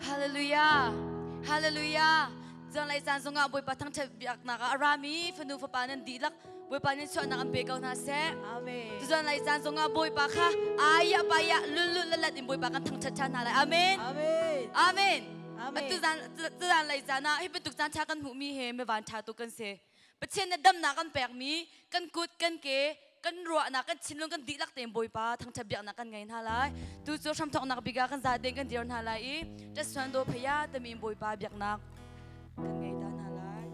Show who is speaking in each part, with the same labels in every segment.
Speaker 1: Hallelujah. Hallelujah. Zanlei caan zongah Bawipa thangṭhat biaknak ah a rami fanu fapa nan dihlak Bawipa nih chuahnak an pe ko hna seh.
Speaker 2: Amen.
Speaker 1: Tuzanlei caan zongah Bawipa kha ayah payah lulul lalat in Bawipa kan thangṭhat ṭhan hna lai. Amen.
Speaker 2: Amen.
Speaker 1: Amen.
Speaker 2: Amen.
Speaker 1: Tuzan tuzanlei caan ah hi bantuk caan ṭha kan hmuhmi he mivan ṭha tuk kan si. Pathian nih damnak kan pekmi kan kut kan ke kan ruahnak kan thinlung kan dihlak tein Bawipa thangṭhat biaknak kan ngei hna lai. Tu cu hramthawknak bik ah kan zaten kan dir hna lai i ṭasuan do phaya timi in Bawipa biaknak kan ngei ta hna lai.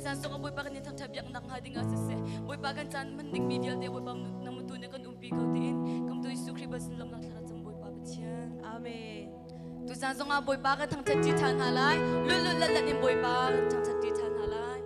Speaker 1: caan zong ah Bawipa kan in thangṭhat biaknak hnga ding ah siseh, Bawipa kan caan hman dingmi vialte Bawipa nang tu nih kan umpi ko tiin kam tu Jesuh Khrih bal lawmnak thla cam Bawipa Pathian.
Speaker 2: Amen.
Speaker 1: Tu caan zong ah Bawipa kan thangṭhat ṭi ṭhan hna lai. Lulul lat in Bawipa kan thangṭhat ṭi ṭhan hna lai.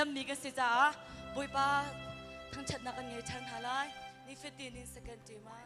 Speaker 1: dammi kan si caah Bawipa thangṭhatnak kan ngei ṭhan hna lai. Nifatin in second team ah.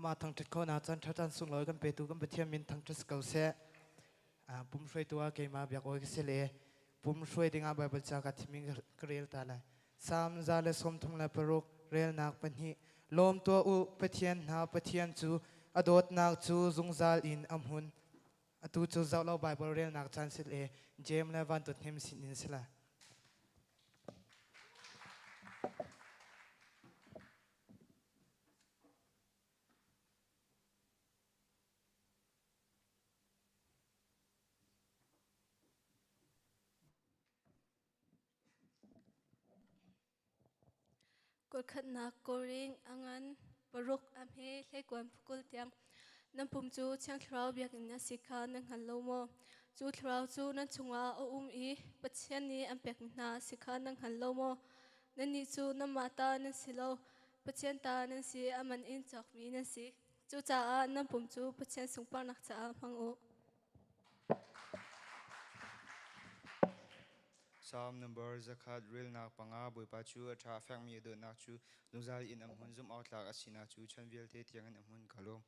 Speaker 2: Amah thangṭhat khawhnak caan ṭha caan sunglawi kan petu kan Pathian min thangṭhat si ko seh. Pum hruaitu ah keimah biak awi ka si le pum hruai dingah Baibal ca ka thim in ka rel ta lai. Salm 136 relnak pahnih. Lawm tuah u Pathian hna Pathian cu a dawtnak cu zungzal in a hmun. Atu cu zoh lo Baibal relnak caan si le Jeim le Van Dawt Hnem sin in si lai.
Speaker 3: Kawlkhatnak Korin a ngan paruk a hme hleikuan phukul tiang nan pum cu Thiang Thlarau biakinn a si kha nan hngal lo maw? Cu Thlarau cu nan chungah a um i Pathian nih an pekmi hna a si kha nan hngal lo maw? Nannih cu nanmah ta nan si lo, Pathian ta nan si, a man in cawkmi nan si. Cucaah nan pum cu Pathian sunparnak caah hmang u.
Speaker 4: Psalm number 100 relnak panga Bawipa cu a ṭha a fekmi a dawtnak cu zungzal in a hmun zumh awk tlak a sinak cu chan vialte tiangin a hmun ka lawm.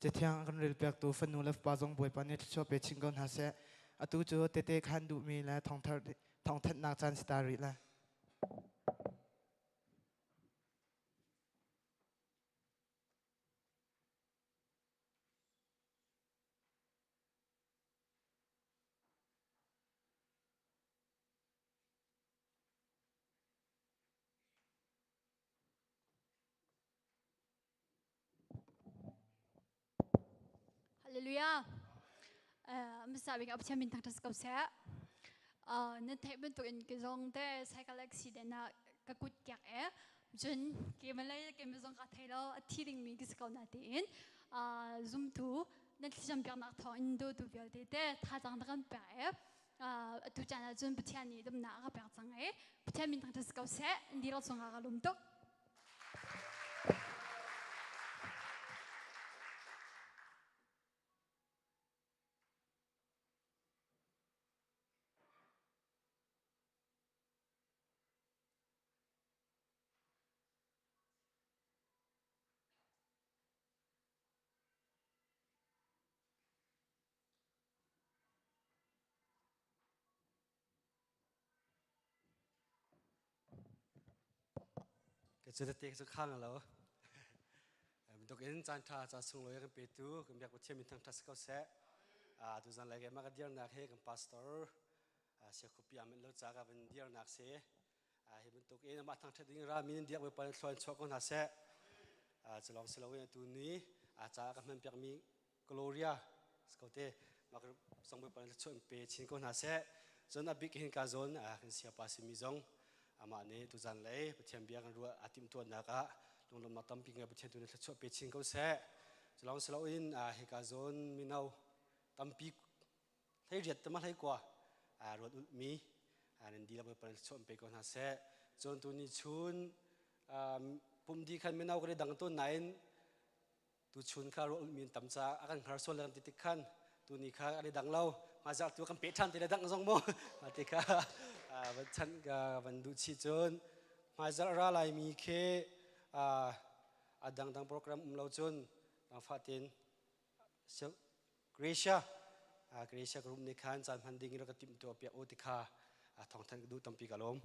Speaker 2: Cathiang a kan relpiaktu fanu le fapa zong Bawipa nih thluachuah pe chin ko hna seh. Atu cu tete khan duhmi le thawngthanhnak caan si ta rih lai.
Speaker 5: Hallelujah. Masa bik Pathian min thangṭhat ko seh. Nan theih bantuk in ke zong te cycle accident ah ka kut kiak e. Cun ke malay ke zong ka thei lo a thi ding mi ka si ko na tiin zumtu nan thlacam piaknak thawng in dawtu vialte te thazaang na kan pek e. Atu caan ah cun Pathian nih damnak a ka pek cang e. Pathian min thangṭhat ko seh. Ndi lo sungah ka lum tuk.
Speaker 6: Ka cu tete cu khang lo. Bantuk in caan ṭha ca sunglawi kan petu kan biak Pathian min thangṭhat si ko seh. Tu zan lai mah ka dirnak hi kan pastor siakhupi amen lo ca ka van dirnak si. Hi bantuk in amah thangṭhat ding ra min diak Bawipa nih thluan chuah ko hna seh. Cu lawng si loin atu ni ca ka hman piakmi Gloria skote mak song Bawipa nih thluachuah in pe chin ko hna seh. Cun a bik hin ka zawn kan siapa simi zong amah nih tuzan lei Pathian bia kan ruah a timhtuahnak ah lunglawmhnak tampi ngai Pathian tu nih thluachuah pe chin ko seh. Culawng si loin hika zawn mino tampi hlei riat tama hlei kua ruat ulhmi nan dihlak Bawipa nih thluachuah in pe ko hna seh. Cun tu ni chun pumdi khan mino kan i dang tawn nain tuchun kha ruah ulhmi an tam caah a kan hngar sual kan ti tik khan tuni kha an i dang lo hmaizarh tu kan pe ṭhan ti le dang zong mu ti kha van chan ka van duh chih cun hmaizarh ra laimi khi a dangdang program um lo cun nangfah tin Croatia Croatia group nih khan caan hman ding in rak ka timh tuah piak u ti kha thawngthan ka duh tampi ka lawm.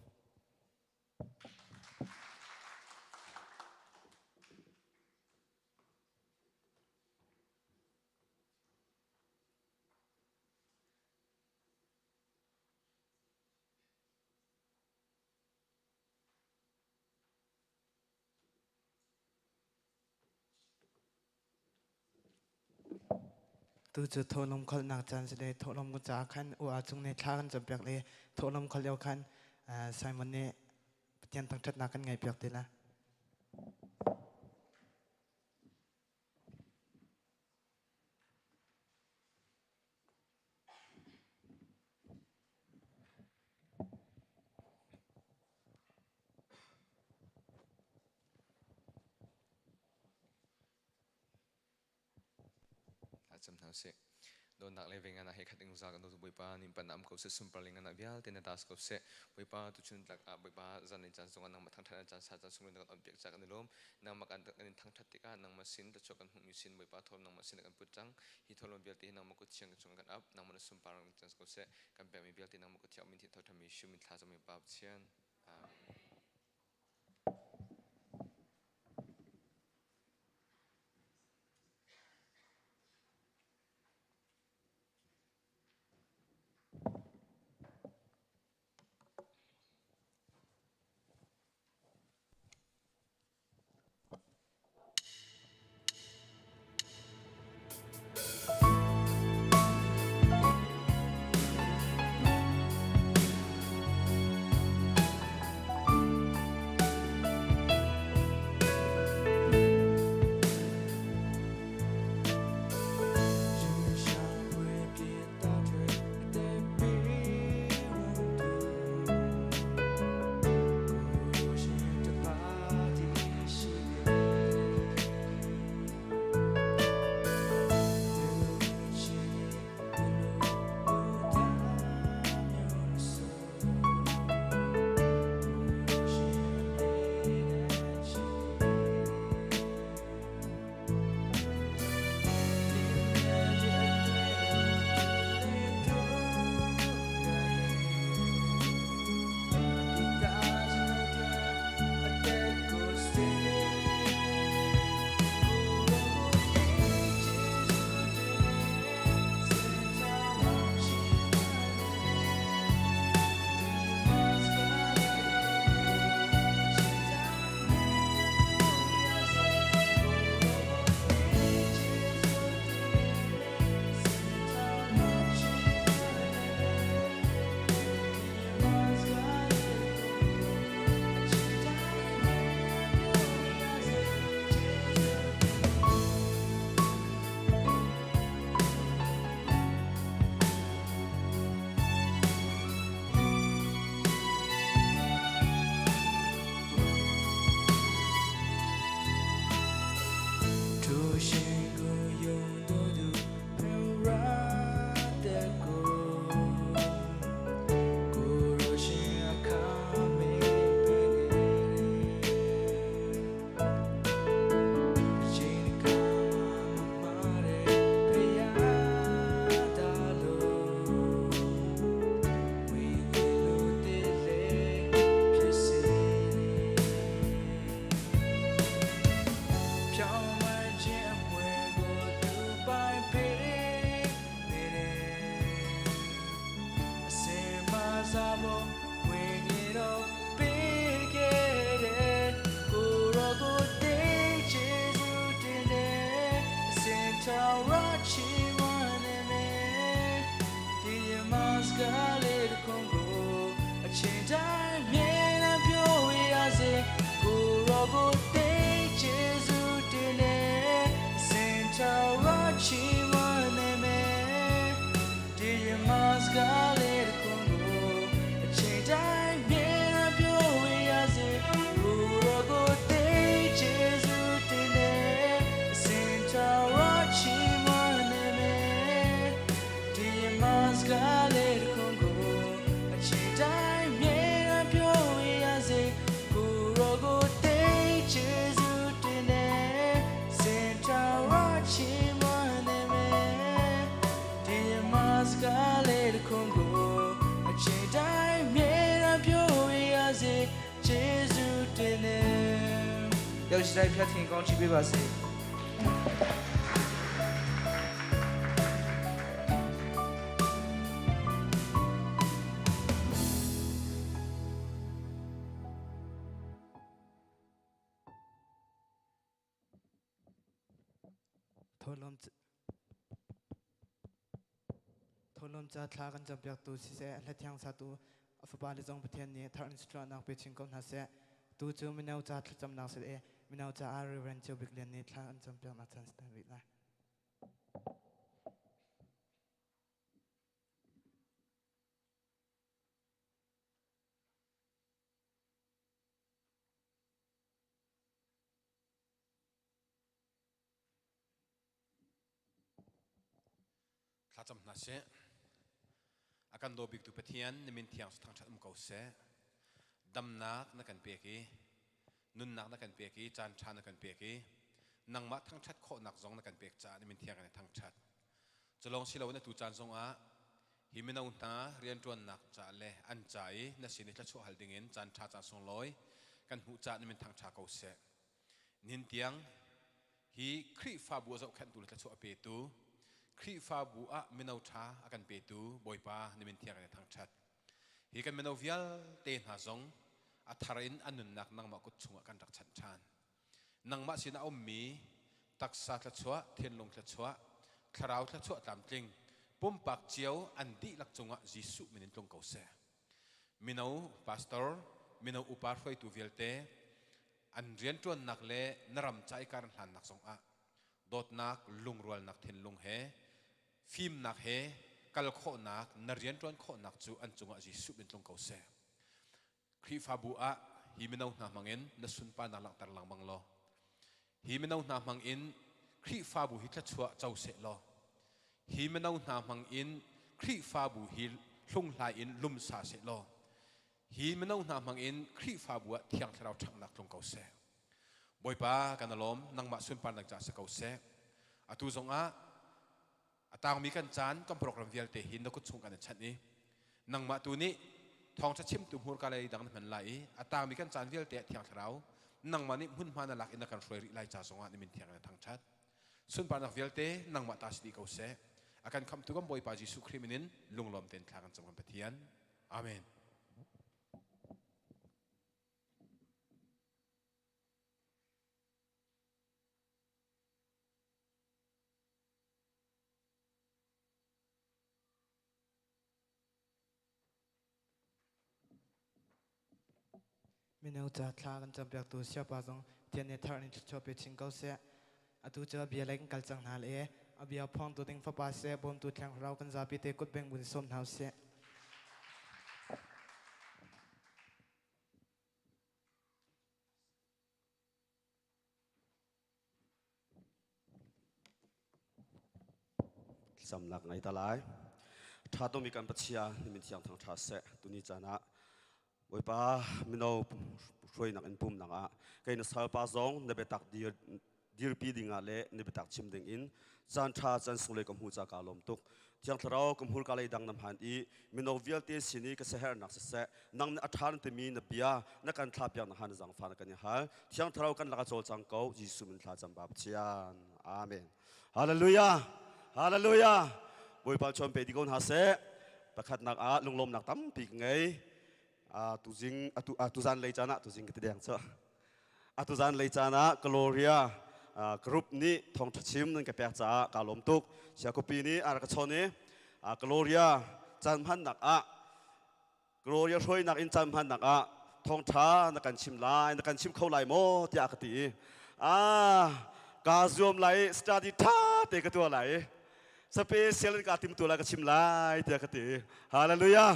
Speaker 2: Tu cu thawhlawm kholhnak caan si le thawhlawm ka caah khan u ah cung nih thla kan campiak le thawhlawm kholh lio khan Simon nih Pathian thangṭhatnak kan ngaihpiak te lai.
Speaker 7: Thlacam hna usih. Dawtnak le vengan ah he khat in zungzal kan dawtu Bawipa nin pan am ko seh sunpar le ngan ah vialte na tas ko seh. Bawipa tuchun tlak ah Bawipa zan in caan zongah nangmah thangthat an caan sa caan sunglawi na kan onpiak ca kan i lawm. Nangmah kan kan in thangthat tikah nangmah sin tlachuak kan hmuhmi sin Bawipa thawm nangmah sin kan put cang. Hi thawlawm vialte hi nangmah kut thiang chung kan ap. Nangmah na sunpar in cang ko seh. Kan pekmi vialte nangmah kut thiang min thi tho thami shu min thla cami Pa Pathian. Amen.
Speaker 8: ရောက်ရှိတိုင်းဖျက်ထင်ကောင်းချီးပေးပါစေ
Speaker 2: Tholom Tholom ca thla kan campiaktu siseh hlathiang satu a fapa le zong Pathian nih thar in suṭuahnak pe chin ko hna seh. Tu cu mino ca thlacamnak si e mino caah Reverend Ceu Bik Lian nih thla an campiaknak caan si rih lai.
Speaker 9: Thlacam hna sih. A kan daw biktu Pathian na min thiang cu thangṭhat um ko seh. Damnak na kan pek i nunnak na kan pek i caan ṭha na kan pek i nangmah thangṭhat khawhnak zong na kan pek caah na min thiang kan i thangṭhat. Cu lawng si loin atu caan zongah hi mino hna rianṭuannak ca le an ca i na sin i thluachuah hal dingin caan ṭha caan sunglawi kan hmuh caah na min thangṭha ko seh. Nihin tiang hi Khrihfabu a zohkhenhtu le thluachuah a petu, Khrihfabu ah mino ṭha a kan petu Bawipa na min thiang in thangṭhat. Hi kan mino vialte hna zong a thar in an nunnak nangmah kut chungah kan rak chanh ṭhan. Nangmah sinah a ummi taksa thluachuah, thinlung thluachuah, thlarau thluachuah tlamtling, pumpak cio an dihlak cungah Jesuh min in tlung ko seh. Mino pastor, mino upa hruaitu vialte an rianṭuannak le na ram ca i kar an hlannak zongah dawtnak, lungrualnak thinlung he fimnak he kal khawhnak, na rianṭuan khawhnak cu an cungah Jesuh min tlung ko seh. Khrihfabu ah hi mino hna hmangin na sunparnak langhter lengmang law hi mino hna hmangin Khrihfabu hi thluachuah co seh law hi mino hna hmangin Khrihfabu hi hlunghlai in lumsa seh law hi mino hna hmangin Khrihfabu ah Thiang Thlarau ṭhanghnak tlung ko seh. Bawipa kan lawm nangmah sunparnak ca si ko seh. Atu zongah a tangmi kan caan kan program vialte hi na kut chung kan i chanh i nangmah tu nih thawngṭha chimtu hmurka lei dang na hman lai i a tangmi kan caan vialte ah Thiang Thlarau nangmah nih hmunhma na lak in na kan hruai rih lai ca zongah na min thiang in na thangṭhat. Sunparnak vialte nangmah ta si dih ko seh. A kan khamhtu kan Bawipa Jesuh Khrih min in lunglawm tein thla kan cam kan Pathian. Amen.
Speaker 2: Mino ca thla kan campiaktu siapa zong Pathian nih thar in thluachuah pe chin ko seh. Atu cu a bia lei kan kal cang hna le a bia phuangtu ding fapa seh bawmtu thiang thlarau kan zapi te kut beng bun sawm hna usih.
Speaker 6: Thlacamnak ngei ta lai. Ṭha tukmi kan Pathian min thiang thang ṭha seh. Tuni caan ah Bawipa mino hruainak in pumnak ah kei na salpa zong na biatak dir dirpi dingah le na biatak chim ding in caan ṭha caan sung ka hmu ca kaa lawm tuk. Thiang Thlarau ka hmurka lei dang na hman i mino vialte sin i ka siaherhnak siseh nang nih a ṭha na timi na bia na kan thlahpiak nakhnga na zaangfah na kan i hal. Thiang Thlarau kan lakah cawlcang ko Jesuh min thla cam ba Pathian. Amen. Hallelujah. Hallelujah. Bawipa chuan pe di ko hna seh. Pakhatnak ah lunglawmnak tampi ka ngei. Tuzing atu tuzan lei caan ah tuzing ka ti deng cu. Atuzan lei caan ah Gloria group nih thawngṭha chim nan ka pek caah kaa lawm tuk. Siakupi nih a rak ka chawn i Gloria caan hmannak ah Gloria hruainak in caan hmannak ah thawngṭha na kan chim lai, na kan chim kho lai maw tiah ka ti i ah kaa zuam lai i study ṭha te ka tuah lai i special in kaa tim tu lai ka chim lai tiah ka ti i hallelujah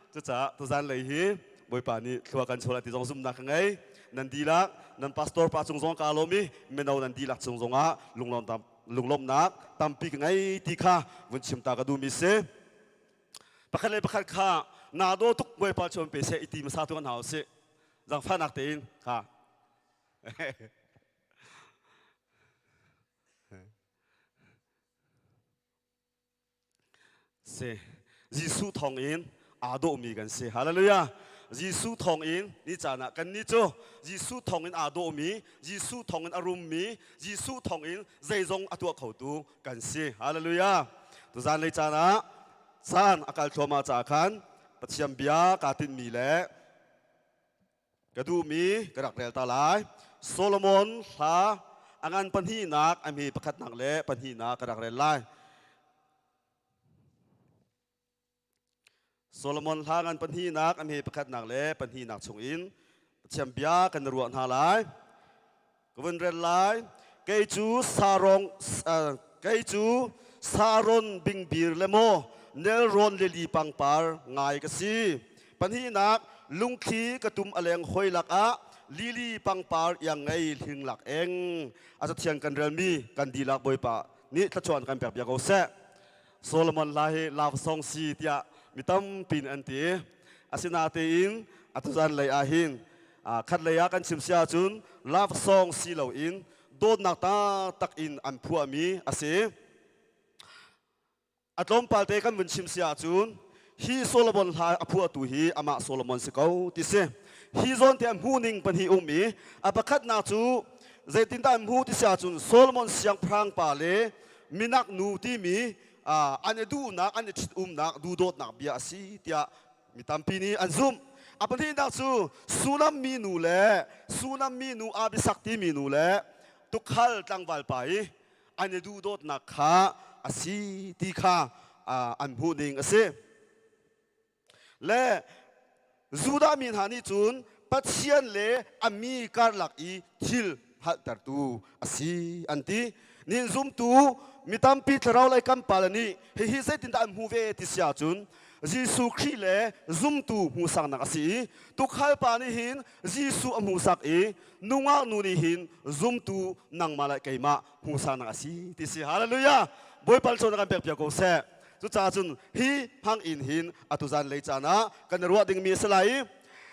Speaker 6: Cucaah tuzan lei hi Bawipa nih thlua kan chuah lai ti zong zumhnak ka ngei. Nan dihlak, nan pastor pa cung zong kaa lawm i mino nan dihlak cung zongah lunglawmhnak tampi ka ngei ti kha vun chim ta ka duhmi si. Pakhat le pakhat kha naa daw tuk Bawipa chuan pe seh i ti hmasa tu kan hau sih. Zangfahnak tein kha. Si. Jesuh thawngin aa dawhmi kan si. Hallelujah. Jesuh thawngin ni caan ah kannih cu Jesuh thawngin aa dawhmi, Jesuh thawngin a rummi, Jesuh thawngin zeizong a tuah khotu kan si. Hallelujah. Tuzan lei caan ah caan a kal thluahmah caah khan Pathian bia kaa tinhmi le Ka duhmi ka rak rel ta lai. Solomon hla a ngan pahnihnak a hme pakhatnak le pahnihnak ka rak rel lai. Solomon hla ngan pahnihnak a hme pakhatnak le pahnihnak chungin Pathian bia kan ruah hna lai. Ka vun rel lai. Kei cu sarong kei cu saron bingbir le maw nelrawn lili pangpar ngai ka si. Pahnihnak lungthli ka tum a leng hoi lakah lili pangpar iang ngei hling lak eng. A cathiang kan relmi kan dihlak Bawipa nih thluachuah kan pek bia ko seh.
Speaker 10: Solomon hla hi love song si tiah mi tampi nih an ti. Asinain atuzan lei ah hin khat lei ah kan chim si ahcun love song si loin dawtnak taktak in an phuahmi a si. A tlawmpal te kan vun chim si ahcun hi Solomon hla a phuahtu hi amah Solomon si ko ti si. Hi zawn te a hmuhning pahnih um i a pakhatnak cu zeitindah an hmu ti si ahcun Solomon siangpahrang pa le minak nu timi an i duhnak an i ṭhitumnak duhdawtnak bia a si tiah mi tampi nih an zumh. A pahnihnak cu Sunam minu le Sunam minu Abisak timi nu le tukhal tlangval pa i an i duhdawtnak kha a si ti kha an hmuh ning a si. Le Judah mi hna nih cun Pathian le a mi karlak i thil hngalhtertu a si an ti. Nin zumtu mi tampi thlarau lei kan pale nih hihi zeitindah an hmuh ve ti si ahcun Jesuh Khrih le zumtu hmuhsaknak a si i tukhal pa nih hin Jesuh a hmuhsak i nungak nu nih hin zumtu nangmah le keimah hmuhsaknak a si ti si. Hallelujah! Bawipa cu na kan pek piak ko seh. Cucaah cun hi hmang in hin atu zan lei caan ah kan i ruah dingmi a si lai i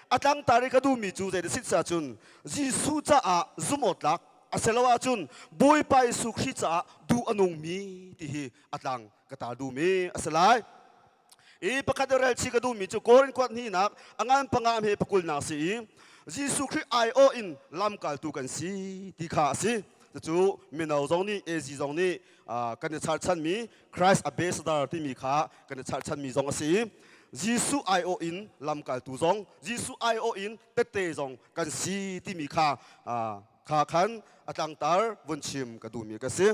Speaker 10: a tlangtar i ka duhmi cu zei sit cun Jesuh caah zumhawtlak a si lo ahcun Bawipa Jesuh Khrih caah duh a nungmi ti hi a tlang ka tar duhmi a si lai. I pakhat rel chi ka duhmi cu Korin kuat hnihnak a ngan panga he pakulnak si i Jesuh Khrih aiawh in lamkaltu kan si ti kha a si. Cucu mino zong nih AZ zong nih kan i charchanmi Christ ambassador timi kha kan i charchanmi zong a si. Jesuh aiawh in lamkaltu zong Jesuh aiawh in tette zong kan si timi kha kha khan a tlangtar vun chim ka duhmi ka si.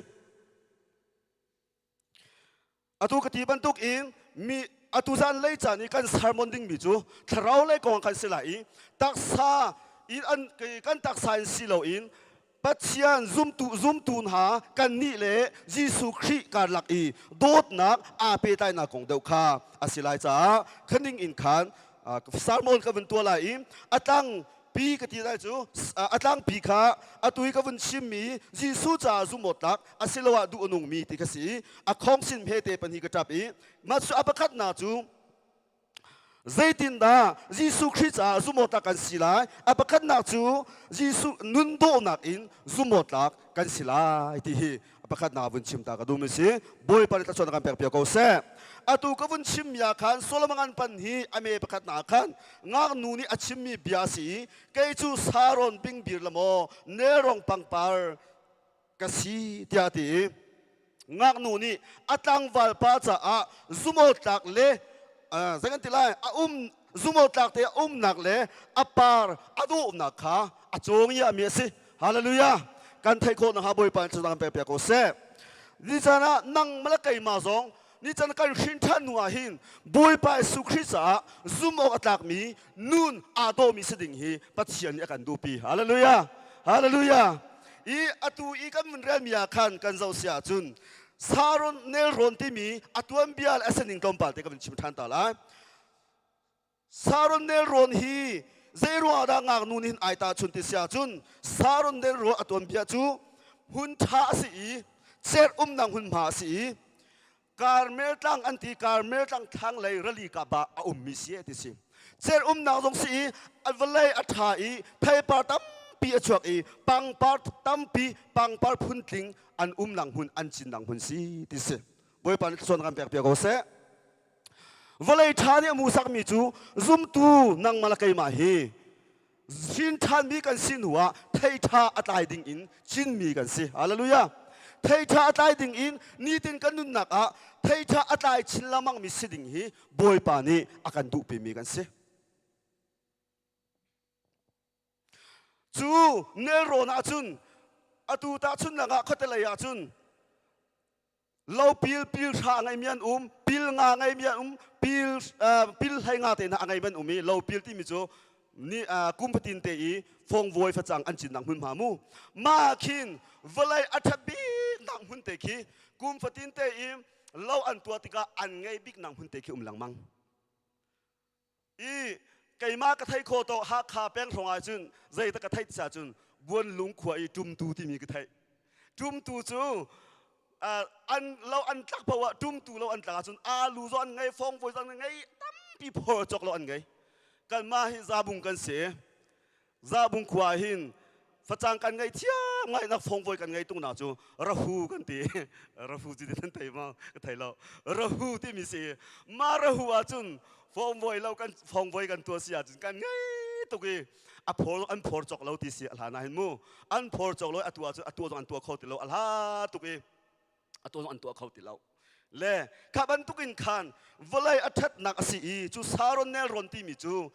Speaker 10: Atu ka ti bantuk in mi atu zan lei caan i kan sermon dingmi cu thlarau lei kong kan si lai i taksa in an kan taksa in si loin Pathian zumtu zumtu hna kannih le Jesuh Khrih karlak i dawtnak aa pehtlainak kong deuh kha a si lai caah khaning in khan sermon ka vun tuah lai i a tlang pi ka ti lai cu a tlangpi kha atu i ka vun chimmi Jesuh caah zumawtlak asiloah duh a nungmi ti ka si i a khong sin hmete pahnih ka ṭap i mah cu a pakhatnak cu zeitindah Jesuh Khrih caah zumawtlak kan si lai a pakhatnak cu Jesuh nun dawhnak in zumawtlak kan si lai ti hi a pakhatnak vun chim ta ka duhmi si Bawipa nih thluachuah kan pek piak ko seh atu ka vun chimmi ah khan Solomon an pan hi a me pakhatnak ah khan ngaknu nih a chimmi bia a si i kei cu Saron bingbir la maw nelrong pangpar ka si tiah a ti i ngaknu nih a tlangval pa caah zumawtlak le zei kan ti lai a um zumawtlak te a umnak le a par a dawhnak kha a cawng i mi a si Hallelujah! Kan theih khawh nakhnga Bawipa nih thlacam pek piak ko seh. Ni caan ah nang le keimah zong ni caan kan hrin ṭhan hnu ah hin Bawipa Jesuh Khrih caah zum awk a tlakmi nun aa dawmi si ding hi Pathian nih a kan duhpi. Hallelujah! Hallelujah! I atu i kan vun relmi ah khan kan zoh si ahcun Saron nelrawn timi a tuanbia le a sining tlawmpal te ka vun chim ṭhan ta lai. Saron nelrawn hi zeiruang ah dah ngaknu nih hin ai tahchunh ti si ahcun Saron nelrawn a tuanbia cu hmun ṭha a si i cerh umnak hmunhma a si i Karmel tlang an ti Karmel tlang thlanglei rali kap ah a ummi si ti si. Cerh umnak zong si i a vawlei a ṭha i theipar tampi a chuak i pangpar tampi pangpar phuntling an umnak hmun an cinnak hmun si ti si. Bawipa nih thluachuah kan pek piak ko seh. Vawlei ṭha nih a hmuhsakmi cu zumtu nangmah le keimah hi hrin ṭhanmi kan si hnu ah thei ṭha a tlai ding in cinmi kan si. Hallelujah. Thei ṭha a tlai ding in nitin kan nunnak ah thei ṭha a tlai chin lengmangmi si ding hi Bawipa nih a kan duhpimi kan si. Cu nelrawn ah cun atu tahchunhnak ah khuatelei ah cun lo pil pil hra a ngeimi an um pil nga ngeimi an um pil pil hlei nga te hna a ngeimi an um i lo pil timi cu ni kum fatin te i fongvoi facang an cinnak hmunhma mu mah khin vawlei a ṭhat bik nak hmun te khi kum fatin te i lo an tuah tikah an ngei bik nak hmun te khi um lengmang i keimah ka thei kho to Hakha peng hrawng ah cun zei ta ka theih ti cun Buanlung khua i ṭumtu timi ka theih ṭumtu cu. An lo an tlak paoh ah ṭumtu lo an tlak ahcun alu zong an ngei, fongvoi zong an ngei, tampi phor cawk lo an ngei. Kanmah hi Zabung kan si. Zabung khua hin facang kan ngei thiam ngai nak fongvoi kan ngei tung na cu rahu kan ti. Rahu ti nan thei ma? Ka thei lo. Rahu timi si. Ma rahu ahcun fongvoi lo kan fongvoi kan tuah si ahcun kan ngei tuk i a phor an phor cawk lo ti si a hlan ah hin mu an phor cawk lo i atu ahcun a tuah zong an tuah kho ti lo a hla tuk i a tuah zong an tuah kho ti lo le kha bantuk in khan vawlei a ṭhatnak a si i cu Saron nelrawn timi cu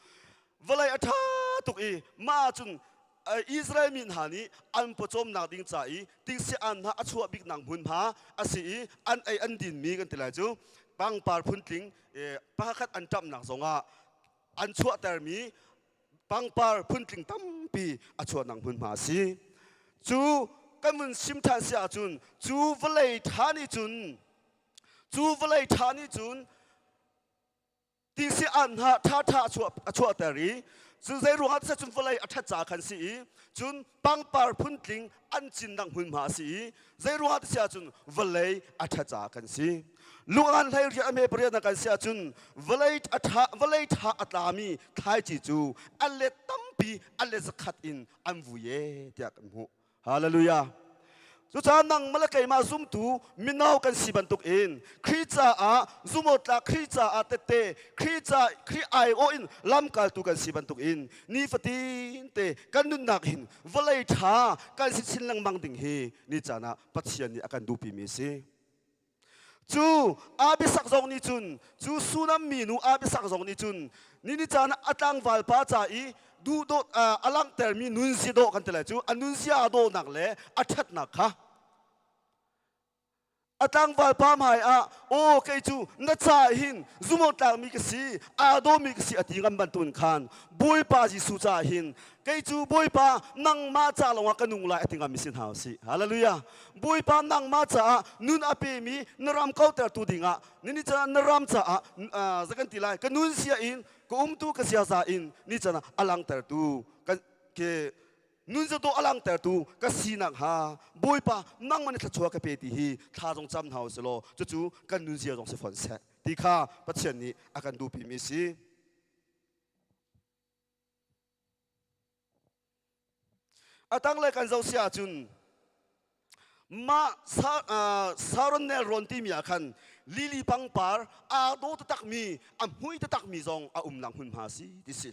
Speaker 10: vawlei a ṭha tuk i mah ahcun Israel mi hna nih an pawcawmnak ding ca i tingsi an hna a chuah biknak hmunhma a si i an ei an dinmi kan ti lai cu pangpar phuntling pakhat an ṭamhnak zongah an chuahtermi pangpar phuntling tampi a chuahnak hmunhma a si. Cu kan vun sim ṭhan si ahcun cu vawlei ṭha nih cun cu vawlei ṭha nih cun tisi an hna ṭhaṭha a chuah a chuahter i cu zei ruangah ti cun vawlei a ṭhat caah khan si i cun pangpar phuntling an cinnak hmunhma a si i zei ruangah ti si ahcun vawlei a ṭha caah kan si. Lungan hlei rian a hme pariat na kan si ahcun vawlei a ṭha vawlei ṭha a tlami thlaici cu a let tampi a let zakhat in an vui e tiah kan hmuh. Hallelujah. Cucaah nangmah le keimah zumtu mino kan si bantuk in Khrih caah zumawtlak Khrih caah tette Khrih ca Khrih aiawh in lamkaltu kan si bantuk in nifatin te kan nunnak hin vawlei ṭha kan si chin lengmang ding hi ni caan ah Pathian nih a kan duhpimi a si. Cu Abisak zong nih cun cu Sunam minu Abisak zong nih cun ni ni caan ah a tlangval pa ca i duhdawt a langhtermi nunzia dawh kan ti lai cu a nunzia dawhnak le a ṭhatnak kha a tlangval pa hmai ah aw kei cu na ca hin zumawtlakmi ka si aa dawmi ka si a ti ngam bantukin khan Bawipa Jesuh caah hin kei cu Bawipa nangmah ca lawngah ka nung lai a ti ngam mi si hna usih. Hallelujah. Bawipa nangmah caah nun a pemi na ram kautertu dingah nini chan na ram caah za kan ti lai ka nun sia in ka umtu ka ziaza in ni chan a langtertu kan ke nun zato a langtertu ka sinak ha Bawipa nangmah nih thluachuah ka pe ti hi thla zong cam hna usih law cucu kan nun zia zong si fawn seh ti kha Pathian nih a kan duhpimi si. A tanglei kan zoh si ahcun mah Saron nelrawn timi ah khan lili pangpar aa dawh taktakmi a hmui taktakmi zong a umnak hmunhma a si ti si.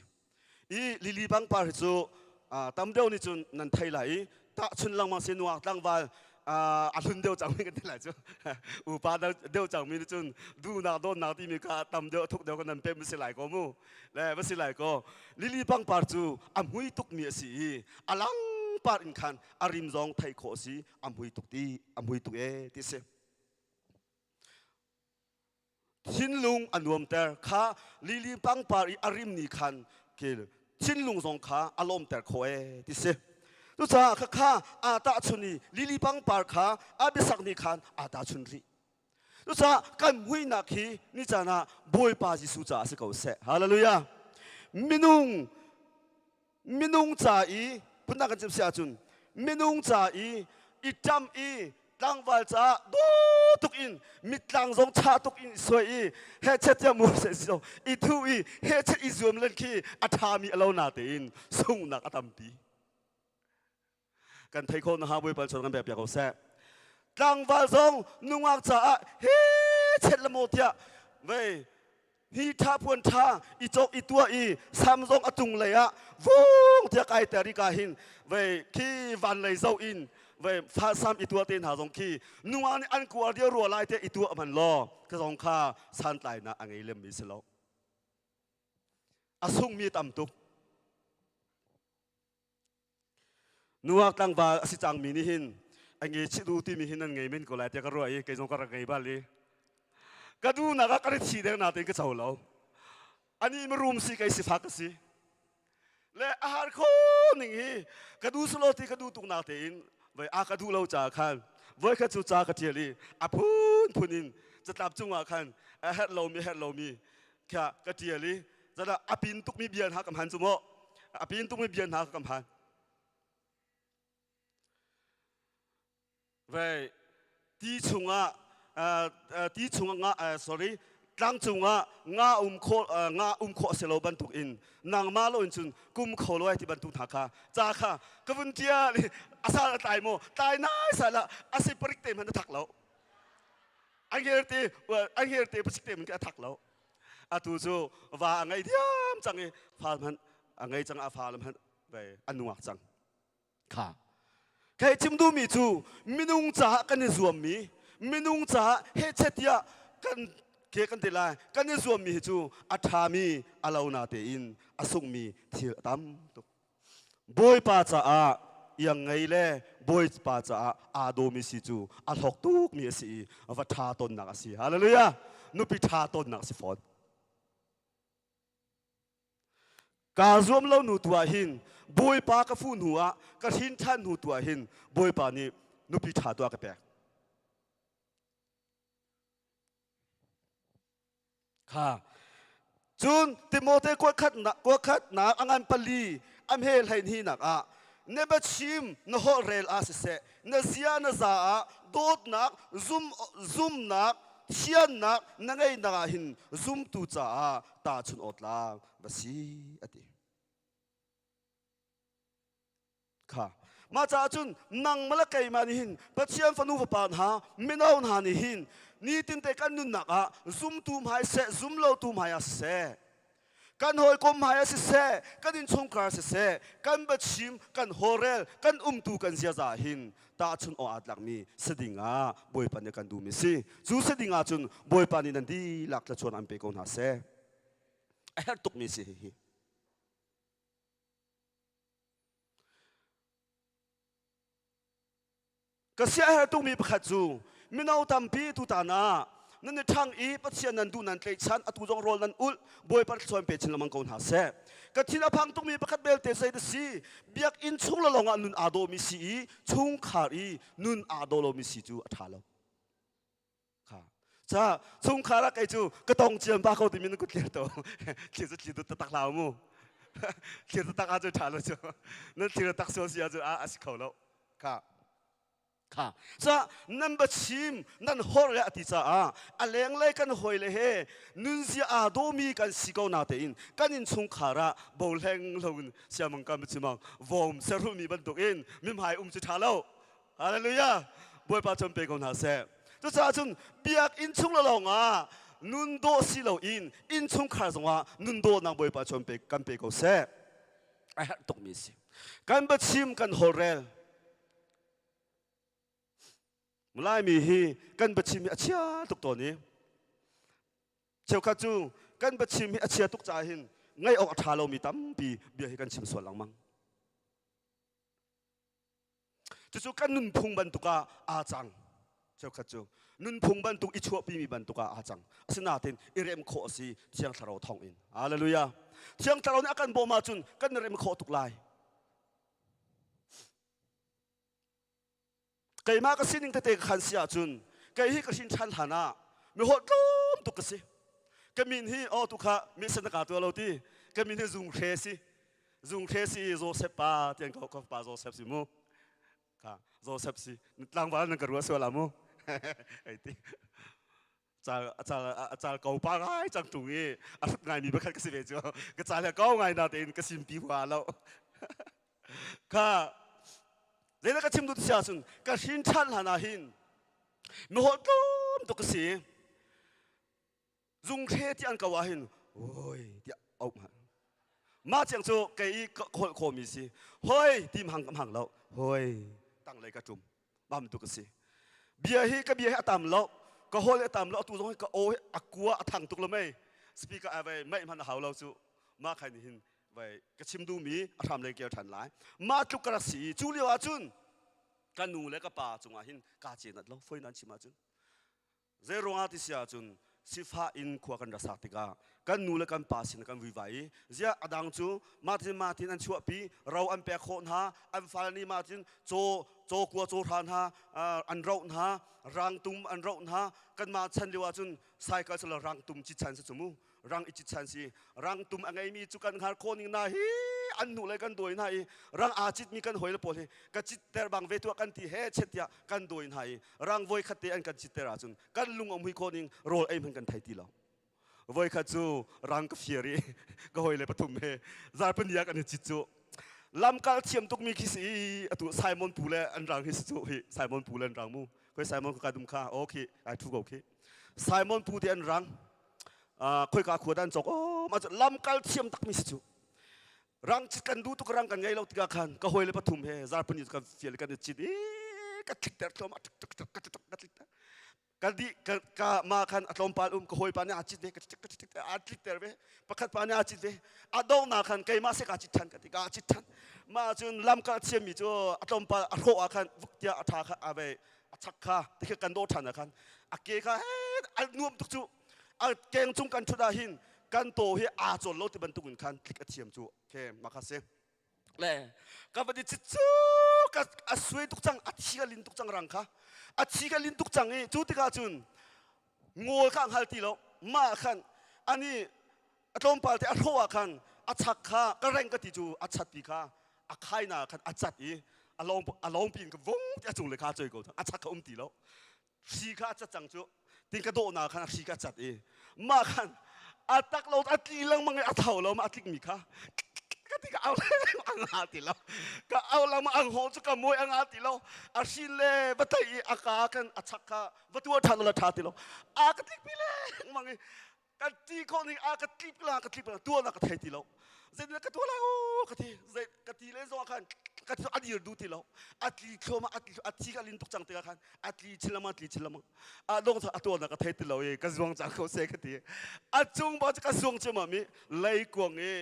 Speaker 10: I lili pangpar hi cu tam deuh nih cun nan thei lai i tahchun lengmang si nuak tlangval a hlun deuh cangmi kan ti lai cu upa deuh cangmi nih cun duhnak dawtnak timi kha tam deuh thuk deuh kan nan pem si lai ko mu le va si lai ko lili pangpar cu a hmui tukmi a si i a lang par in khan a rim zong theih khawh a si a hmui tuk ti a hmui tuk e ti si thinlung a nuamter kha lili pangpar i a rim ni khan ke thinlung zong kha a lawmter khawh e ti si cucaah kha kha aa tahchun i lili pangpar kha a biasak nih khan aa tahchun rih Cucaah kan muihnak hi ni caan ah Bawipa Jesuh caah si ko seh. Hallelujah. Minung minung ca i phundang kan chim si ahcun minung ca i i ṭam i tlangval caah dawh tuk in mittlang zong chah tuk in i suai i hechet tiah mu se si i thu i hechet i zuam len khi a ṭhami a lo na tein sunghnak a tampi. Kan thei kho na ha Bawipa chon kan pek piak ko seh. Tlangval zong nungak caah he chet la maw tiah vei hi tha puan tha i cawk i tuah i sam zong a tung lei ah vung tiah kai ter i ka hin vei khi van lei zo in vei fa sam i tuah te hna zong khi nungak nih an kuar dia rua lai te i tuah man law ka zong kha santlainak a ngei lem mi si lo a sungmi tam tuk Nuak tlangval a si cangmi nih hin a nge chih duh timi hi nan ngei men ko lai tiah ka ruah i kei zong ka rak ngei bal i ka duhnak ah ka ri thi deng natein ka co lo. Ani marum si kei sifak ka si. Le a har kho ning hi ka duh silo ti ka duh tuk nak tein voi a ka duh lo caah khan voi khat cu ca ka ṭial i a phunphun in catlap cungah khan a herh lomi herh lomi kha ka ṭial i zana a pin tukmi bia hna ka hman cu maw a pin tukmi bia hna ka hman vei. Ti chungah ti chungah nga sorry tlang cungah nga um khawh nga um khawh a si lo bantuk in nangmah lo in cun kum kho lo ai ti bantuk hna kha ca kha ka vun ṭial i a sal a tlai maw tlai nai sal ah a si parik te hmanh a thak lo angel te angel te pasik te hmanh a thak lo atu cu va a ngei diam cang i fa hmanh a ngei cang a fa le hmanh a nuak cang Kha. Kei chim duhmi cu minung caah kan i zuammi, minung caah hehchet tiah kan ke kan ti lai, kan i zuammi hi cu a ṭhami a lo na tein a sungmi thil a tam tuk. Bawipa caah iang ngei le Bawipa caah aa dawmi si cu a hlawk tukmi a si i va ṭha tawnnak a si. Hallelujah! Nupi ṭha tawnnak a si fawn. Kaa zuam lo nu tu ah hin Bawipa ka fuh hnu ah ka hrin ṭhan hnu tu ah hin Bawipa nih nupi ṭha tu a ka pek. Kha cun Timote kuakhatnak a ngan pali a hme hleihnih nak ah na biachim na holh rel ah siseh na zia na za ah dawtnak zum zumnak thiannak na ngeihnak ah hin zumtu caah tahchun awtlang va si a ti kha mah caah cun nangmah le keimah nih hin Pathian fanu fapa hna mino hna nih hin nitinte kan nunnak ah zumtu hmai seh zumlotu hmai ah siseh kan hawikom hmai ah siseh kan innchungkhar siseh kan biachim kan holrel kan umtu kan ziaza hin tahchun awk aa tlakmi si ding ah Bawipa nih kan duhmi si cu si ding ah cun Bawipa nih nan dihlak thlachuan an pe ko hna seh a herh tukmi si hihi Ka siaherh tukmi pakhat cu mino tampi tutan ah nan i ṭhang i Pathian nan duh nan tlaihchan atu zong rawl nan ulh Bawipa thluachuah in pe chin lengmang ko hna seh. Ka thin a phang tukmi pakhat belte zei da si biakinn chung le lawngah nun aa dawmi si i chungkhar i nun aa daw lomi si cu a ṭha lo. Kha. Ca chungkhar ah kei cu ka tong ciam ba ko timi na kut tlir to. Thlir cu thlir tak hlah mu. Thlir tak ahcun ṭha lo cu. Nan thlir tak sual si ahcun a si kho lo. Kha. Kha. Ca nan biachim nan hor le a ti caah a lenglei kan hawi le he nunzia aa dawmi kan si ko na tein kan innchungkhar ah bohleng lo in siamang kan biachimang vawm serhulmi bantukin mihmai um cu ṭha lo. Hallelujah. Bawipa cun pe ko hna seh. Cucaah cun biakinn chung lawng ah nun dawh si loin innchungkhar zongah nun dawhnak Bawipa cun pe kan pe ko seh. A herh tukmi si. Kan biachim kan holrel. Laimi hi kan biachim hi a chia tuk tawn i cheukhat cu kan biachim hi a chia tuk caah hin ngaih awk a ṭha lomi tampi bia hi kan chim sual lengmang. Cucu kan nunphung bantuk ah aa cang. Cheukhat cu nunphung bantuk i chuahpimi bantuk ah aa cang. Asinain i rem khawh a si Thiang Thlarau thawng in. Hallelujah. Thiang Thlarau nih a kan bawm ahcun kan i rem khawh tuk lai. Keimah ka sining tete ka khan si ahcun kei hi ka hrin ṭhan hlan ah mi holh tlawm tuk ka si. Ka min hi oh tu kha mi san ka tua lo ti. Ka min hi Zung Hre si. Zung Hre si Joseph pa tian ko ka pa Joseph si mu. Kha Joseph si tlangval nan ka rua sual mu. Ei ti. Cal cal cal ko pa ngai cang tung i a hrut ngai mi pakhat ka si ve cu. Ka cal he ko ngai na tein ka sim pi hua lo. Kha zeidah ka chim duh ti ahcun ka hrin ṭhan hlan ah hin miholh tlawm tuk ka si. Zunghre ti an ko ah hin oi tiah auh hmanh. Mah ciang cu kei i ka holh khawmi si. Hoi ti hmang ka hmang lo. Hoi tanglei ka ṭum. Bam tu ka si. Bia hi ka bia hi a tam lo. Ka hol hi a tam lo. Atu zong hi ka aw hi a kua a thang tuk lo mei. Speaker a vai mei hmanh a hau lo cu. Mah khain hin vai ka chim duhmi a hram lei kir ṭhan lai. Mah tluk ka rak si i cu lio ahcun ka nu le ka pa cungah hin kaa cenat lo. Foi nan chim ahcun. Zei ruangah ti si ahcun sifah in khua kan ra sak tikah kan nu le kan pa sin kan vuivai i ziah a dang cu mahtin mahtin an chuahpi ro an pek khawh hna an fale nih mahtin caw caw kua caw hra hna an roh hna rangtum an roh hna kanmah chan lio ahcun cycle cu rangtum cit chan si cu mu rang i cit chan si rangtum a ngeimi cu kan hngar khawh ning na hi. an hnu le kan dawi hna i rang aa citmi kan hawile pawl hi ka citter bang ve tuah kan ti he chet tiah kan dawi hna i rang voi khat te an kan citter ahcun kan lung a mui khawh ning rawl ei hmanh kan thei ti lo. Voi khat cu rang ka fir i ka hawile pathum he zarpani ah kan i cit cu lamkal thiam tukmi khi si i atu Simon pu le an rang hi si cu hi Simon pu le an rang mu koi Simon ka dum kha o khi ai thu ko khi Simon pu te an rang khoi ka khua dan chok o ma lamkal thiam takmi si cu rang cit kan duh tuk rang kan ngei lo tikah khan ka hawile pathum he zarpani kan fial kan i cit i ka tlik ter tlawm tuk tuk tuk ka tlik ter ka di ka ka ma khan a tlawmpal um ka hawipa nih aa cit ve ka cit ka cit aa tlikter ve pakhat pa nih aa cit ve a donghnak khan keimah se kaa cit than ka ti ka cit than mah cun lam ka thiammi cu a tlawmpal a hrawh ah khan vuk tiah a tha kha a ve a chak kha tikha kan dawh than ah khan a ke kha he a nuam tuk cu a keng cung kan thut ah hin kan taw hi aa cawl lo ti bantuk in khan tlik a thiam cu ke mah kha si Le ka va ti cu ka a suai tuk cang a thi ka lin tuk cang rang kha a thi ka lin tuk cang i cu tikah cun ngawl kha hngal ti lo mah khan ani a tlawmpal te a hrawh ah khan a chak kha ka reng ka ti cu a chat pi kha a khai na khan a cat i a lawng a lawng pin ka vung ti a cung le kha choi ko a chak kha um ti lo hri kha a cat cang cu tin ka dawhnak khan a hri kha a cat i mah khan a tak lo a tli lengmang i a tho lo ma a tlikmi kha ka ti ka au a nga ti lo ka au lengmang ang hawng cu ka muai a nga ti lo a hrin le va tei i a ka kan a chak kha va tuar ṭhan la ṭha ti lo a ka tlikpi lengmang i ka ti khawh ning a ka tlip la ka tlip la tuah na ka thei ti lo zeitin ka tuah lai u ka ti zei ka ti le zong khan ka ti a dir du ti lo a tli thluam a tli a thi ka lin tuk cang tikah khan a tli chin lama tli chin lama a dong a tuah na ka thei ti lo i ka zuang cang ko se ka ti a cung ba ka zuang cem mi leikuang i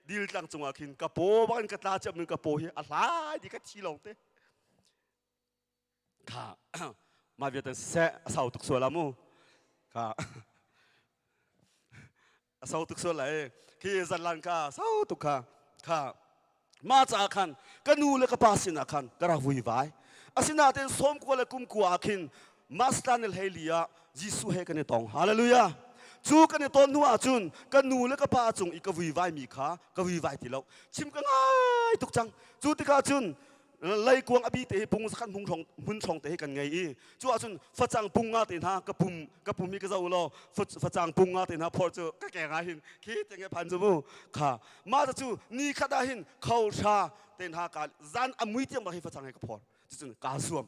Speaker 10: dil tlang cungah khin ka paw bak in ka tla cem mi ka paw hi a hlai di ka thi long te Kha mah vialte siseh a sau tuk sual ah mu. Kha a sau tuk sual lai. Khi zanlan kha sau tuk kha. Kha mah caah khan ka nu le ka pa sinah khan ka rak vuivai. Asinain sawmkua le kumkua ah khin Mastan le hleili ah Jesuh he kan i tong. Hallelujah. Cu kan i ton hnu ahcun ka nu le ka pa cung i ka vuivai mi kha ka vuivai ti lo. Chim ka ngai tuk cang. Cu tikah cun leikuang a bi te hi pung zakhat hmung hrawng hmun hrawng te hi kan ngei i cu ahcun facang pung nga te hna ka pum ka pum hi ka zo law facang pung nga te hna phor cu ka keng ah hin khi te nge phan cu mu kha mah cu ni khat ah hin kho hra te hna ka zan a mui tiang bak hi facang he ka phor cucun kaa zuam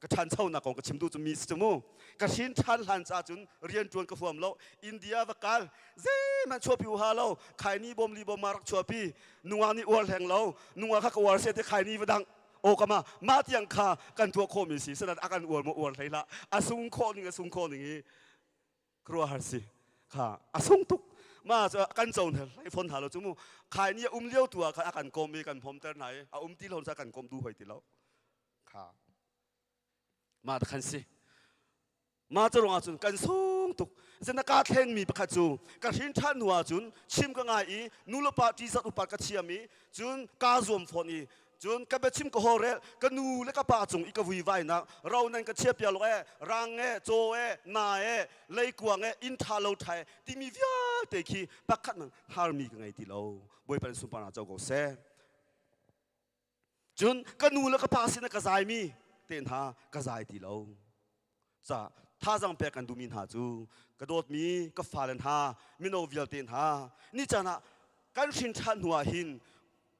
Speaker 10: Ka ṭhanchonak kong ka chim duh cu mi si cu mu. Ka hrin ṭhan hlan ca cun rianṭuan ka huam lo. India va kal zeihmanh chuahpi u ha lo. Khaini bawm li bawm ma rak chuahpi. Nungak nih uar hleng lo. Nungak kha ka uar se te khaini va dang. Aw ka ma mah tiang kha kan tuah khawhmi si. Sadat a kan uar maw uar hlei hlah. A sung khawh ning a sung khawh ning i khuaruahhar si. Kha a sung tuk. Ma cu kan co hlei fawn hna lo cu mu. Khaini a um lio tu ah khan a kan kawm i kan hmawmter hna i a um ti lo ca kan kawm duh hoi ti lo. Kha mah khan si mah cu ruangah cun kan sung tuk zena ka thleng mi pakhat cu ka hrin ṭhan hnu ah cun chim ka ngai i nu le pa ṭihzat upat ka thiam i cun kaa zuam fawn i cun ka biachim ka hawrel ka nu le ka pa cung i ka vuivainak ro nan ka chia piak lo e rang e caw e na e leikuang e inn ṭha lo ṭha e timi vialte khi pakhat nang harmi ka ngei ti lo Bawipa in sunparnak co ko seh Cun ka nu le ka pa sin ah ka zaimi te hna ka zai ti lo. Ca thazang pek kan duhmi hna cu ka dawtmi ka fale hna mino vialte hna ni caan ah kan hrin ṭhan hnu ah hin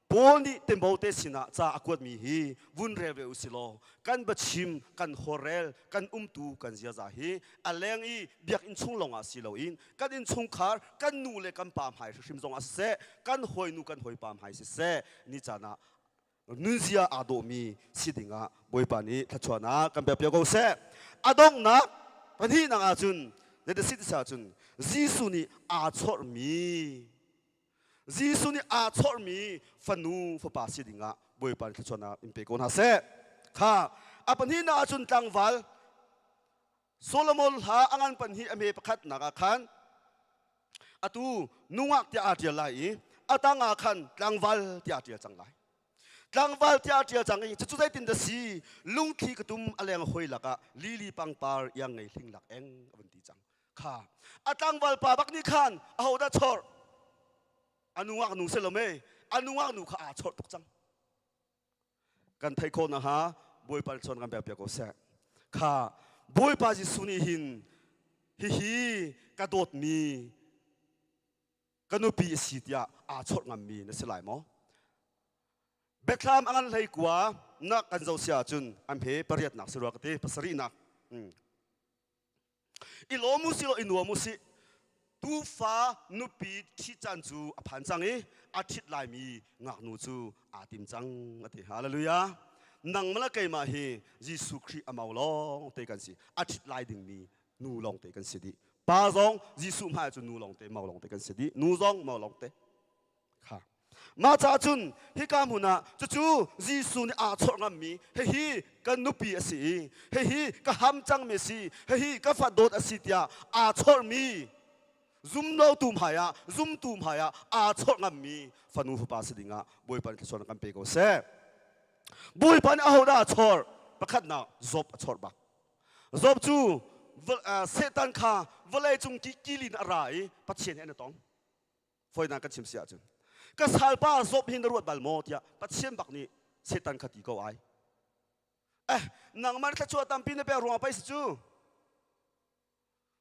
Speaker 10: Paul nih Timote sinah ca a kuatmi hi vun rel ve u si law kan biachim kan horel kan umtu kan ziaza hi a leng i biakinn chung lawngah si loin kan innchungkhar kan nu le kan pa hmai hrimhrim zongah siseh kan hawinu kan hawipa hmai siseh ni caan ah nunzia aa dawhmi si dingah Bawipa nih thluachuahnak kan pek piak ko seh. A donghnak pahnihnak ahcun zeiti si ti ahcun Jesuh nih aa chawrhmi Jesuh nih aa chawrhmi fanu fapa si dingah Bawipa nih thluachuahnak in pe ko hna seh. Kha a pahnihnak ahcun tlangval Solomon hla a ngan pan hi a hme pakhatnak ah khan atu nungak tiah aa ṭial lai i a tang ah khan tlangval tiah aa ṭial cang lai. Tlangval tiah aa ṭial cang i cucu zeitin dah si lungthli ka tum a leng hoi lakah lili pangpar iang ngei hling lak eng a vun ti cang. Kha a tlangval pa bak nih khan ahodah chawr? A nungak nu si lo mei. a nungak nu kha aa chawrh tuk cang. Kan theih khawh nakhnga Bawipa nih chawn kan pek piak ko seh. Kha Bawipa Jesuh nih hin hihi ka dawtmi ka nupi a si tiah aa chawrh ngammi na si lai maw? Biathlam a ngan hlei kua na kan zoh si ahcun an he pariatnak si rua ka ti pasarihnak. I lawm u si law i nuam u sih. Tuufa nupi ṭhi caan cu a phan cang i a ṭhit laimi ngaknu cu aa tim cang a ti. Hallelujah. Nangmah le keimah hi Jesuh Khrih a mau lawng te kan si. A ṭhit lai dingmi nu lawng te kan si dih. Pa zong Jesuh hmai cu nu lawng te, mau lawng te kan si dih. Nu zong mau lawng te. Kha. Mah caah cun hika hmun ah cucu Jesuh nih aa chawrh ngammi hihi kan nupi a si i hihi ka ham cangmi a si hihi ka fa dawt a si tiah aa chawrhmi zumlotu hmaiah zumtu hmaiah aa chawrh ngammi fanu fapa si dingah Bawipa nih thluachuahnak kan pe ko seh. Bawipa nih ahodah a chawrh? Pakhatnak Job a chawrh bak. Job cu Satan kha vawlei cung kikilin a ra i Pathian he an i tong. Fawinak kan chim si ahcun ka salpa Job hi na ruat bal maw tiah Pathian bak nih Satan kha ti ko ai. Eh nangmah thluachuah tampi na pek ruangah pei si cu.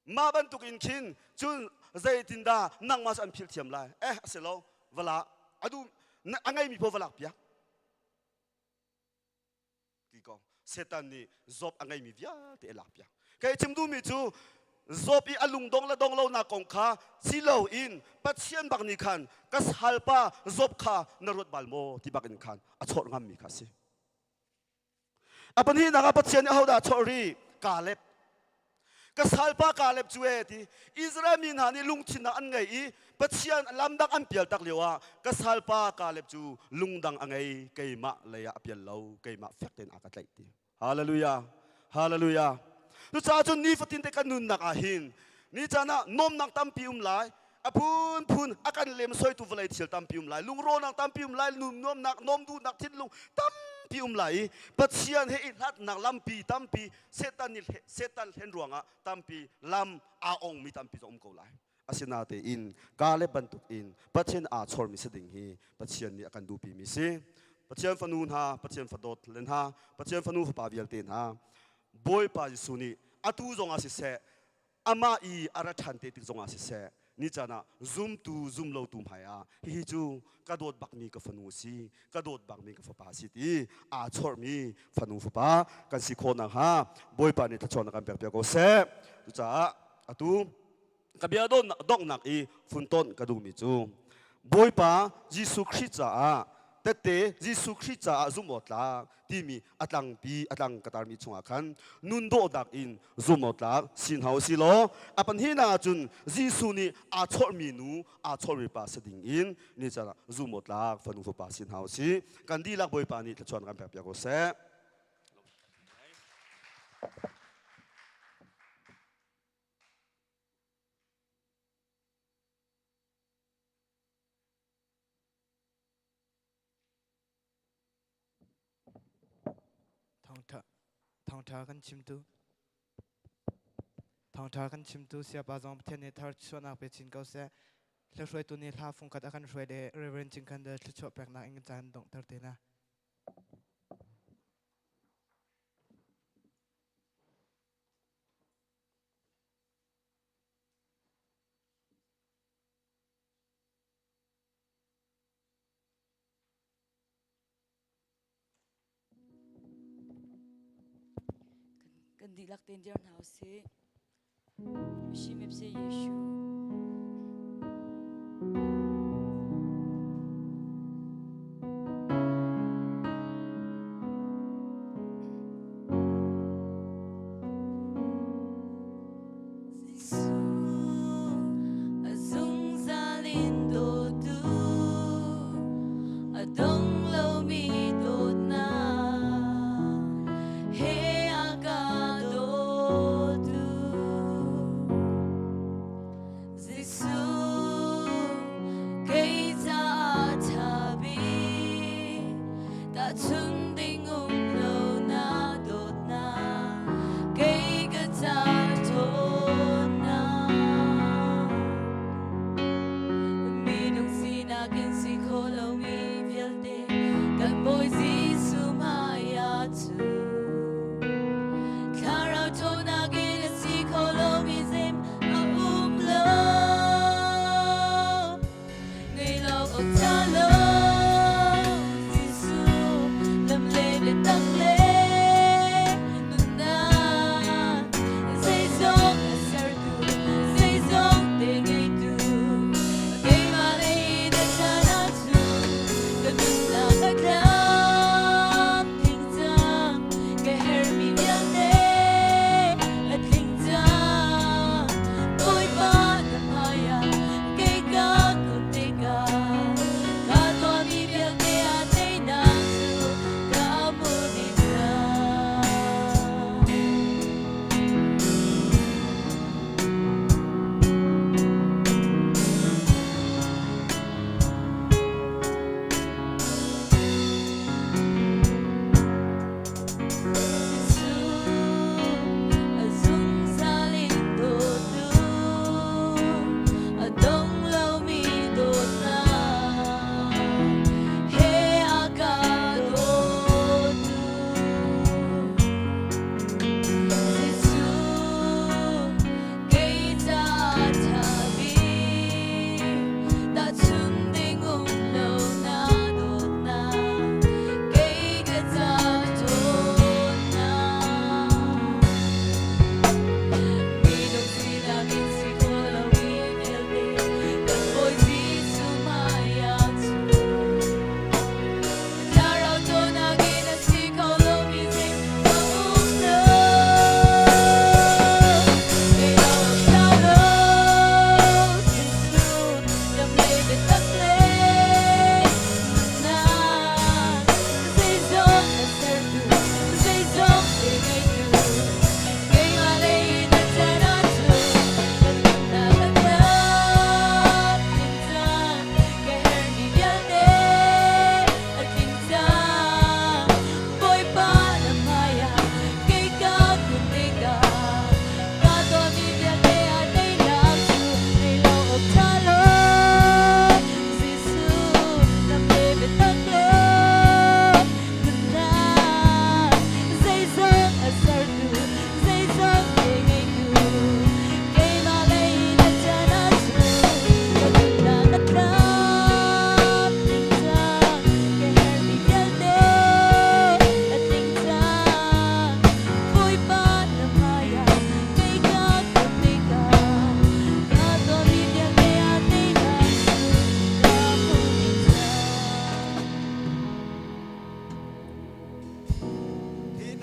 Speaker 10: Mah bantuk in khin cun zeitindah nangmah cu an philh thiam lai. Eh a si lo vala adu a ngeimi paoh va lak piak. Ti ko Satan nih Job a ngeimi vialte a lakpiak. Kei chim duhmi cu Job i a lungdong le dong lonak kong kha si loin Pathian bak nih khan ka salpa Job kha na ruat bal maw ti bak in khan a chawrh ngammi kha a si. A pahnihnak ah Pathian nih ahodah a chawrh rih? Kaleb. Ka salpa Kaleb cu e ti Israel mi hna nih lungthinnak an ngei i Pathian lam dang an pial tak lio ah ka salpa Kaleb cu lungdang a ngei keimah lei ah a pial lo keimah fek tein a ka tlaih ti. Hallelujah. Hallelujah. Cucaah cun nifatin te kan nunnak ah hin ni caan ah nuamnak tampi um lai a phunphun a kan lemsoitu vawlei thil tampi um lai lungrawnak tampi um lai nuamnak nuam duhnak thinlung tampi um lai i Pathian he i hlatnak lampi tampi Satan nih Satan hlen ruangah tampi lam aa ongmi tampi zong um ko lai asinatein Kaleb bantuk in Pathian aa chormi si ding hi Pathian nih a kan duhpimi si Pathian fanu hna Pathian fadawt le hna Pathian fanu fapa vialte hna Bawipa Jesuh nih atu zongah siseh amah i a ra ṭhan te tik zongah siseh ni caan ah zumtu zumlotu hmai ah hihi cu ka dawt bakmi ka fanu a si ka dawt bakmi ka fapa a si ti aa chawrhmi fanu fapa kan si khawh nakhnga Bawipa nih thluachuahnak kan pek piak ko seh. Cucaah atu ka bia donghnak i funtonh ka duhmi cu Bawipa Jesuh Khrih caah tette Jesuh Khrih caah zumh awk tlak timi a tlangpi a tlang ka tarmi chungah khan nun dawhnak in zumh awk tlak si hna u si law a pahnihnak ahcun Jesuh nih aa chawrhmi nu aa chawrhmi pa si ding in ni caan ah zumh awk tlak fanu fapa si hna u si kan dihlak Bawipa nih thluachuah kan pek piak ko seh.
Speaker 2: Thawngṭha kan chimtu Thawngṭha kan chimtu Sayapa zong Pathian nih tharchuahnak pe chin ko seh. Hlahruaitu nih hla fungkhat a kan hruai le Reverend Cingkhan de thluachuah peknak in caan donghter te na.
Speaker 1: Kan dihlak tein dir hna usih. Mishim epse Yeshu. Zungzal in dawtu a dong lomi dawtnak he a ka dawtu Jesuh kei caah ṭha bik tahchun ding um lo na dawtnak kei ka ca ṭhawnnak minung sinak in si kho lomi.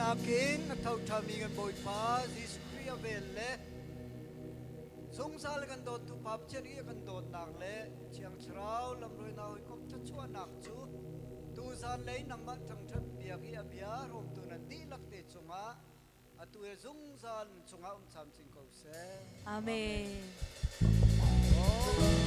Speaker 11: Thihnak in a tho ṭhami kan Bawipa Jesuh Khrih a vel le zungzal kan dawttu Pa Pathian i a kan dawtnak le Thiang Thlarau lamhruainak hawikom thluachuahnak cu tuzan lei nangmah thangṭhat biak i a bia hrawmtu nan dihlak te cungah atu he zungzal nan cungah um camcin ko seh.
Speaker 1: Amen.
Speaker 11: Oh.